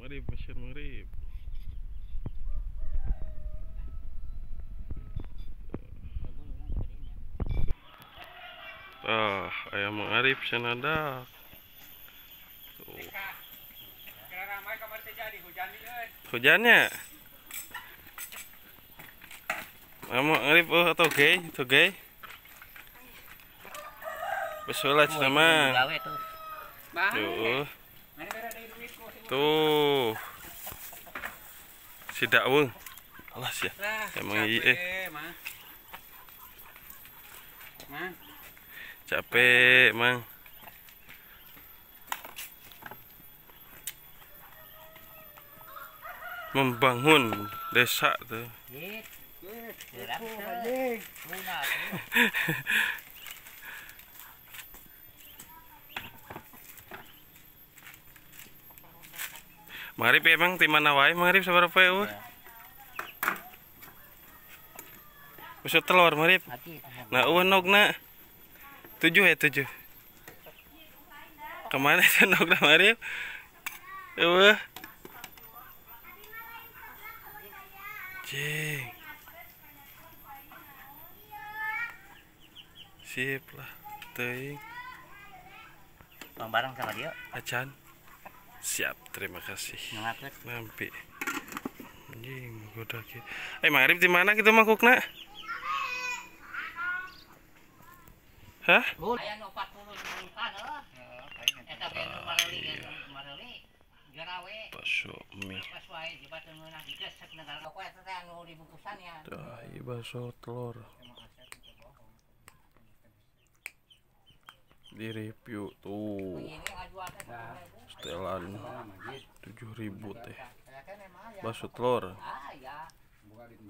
Maghrib, pasir maghrib. Ah, ayam Arif sanadak. Tuh. Hujannya. Mang Arif oh atau gay, tuh gay. Besola cenah mah. Tuh. Tuh. Si dakwung. Alas ya. Emang iya. Capek, Mang. Membangun desa tuh. Mang Arif emang di mana wae Mang Arif sabaraha poe eueuh? Usut telur Mang Arif. Nah, eueuh nogna. 7 ya 7. Kemana itu nogna Mang Arif? Eueuh. Cing. Sip lah, teuing. Bang bareng sama dia. Acan. Siap, terima kasih. Nampi. Anjing, goda kieu. Eh, Mang Arif di mana kitu mah kukna? Hah? Aya nu 40 heuh. Eta ge nu mareli garawe. Bakso mie. Pas wae jebatan meunang digesek negara poe eta teh anu dibungkusan ya. Tah, ieu bakso telur. Di review tuh. Setelan 7.000 teh. Bakso telur.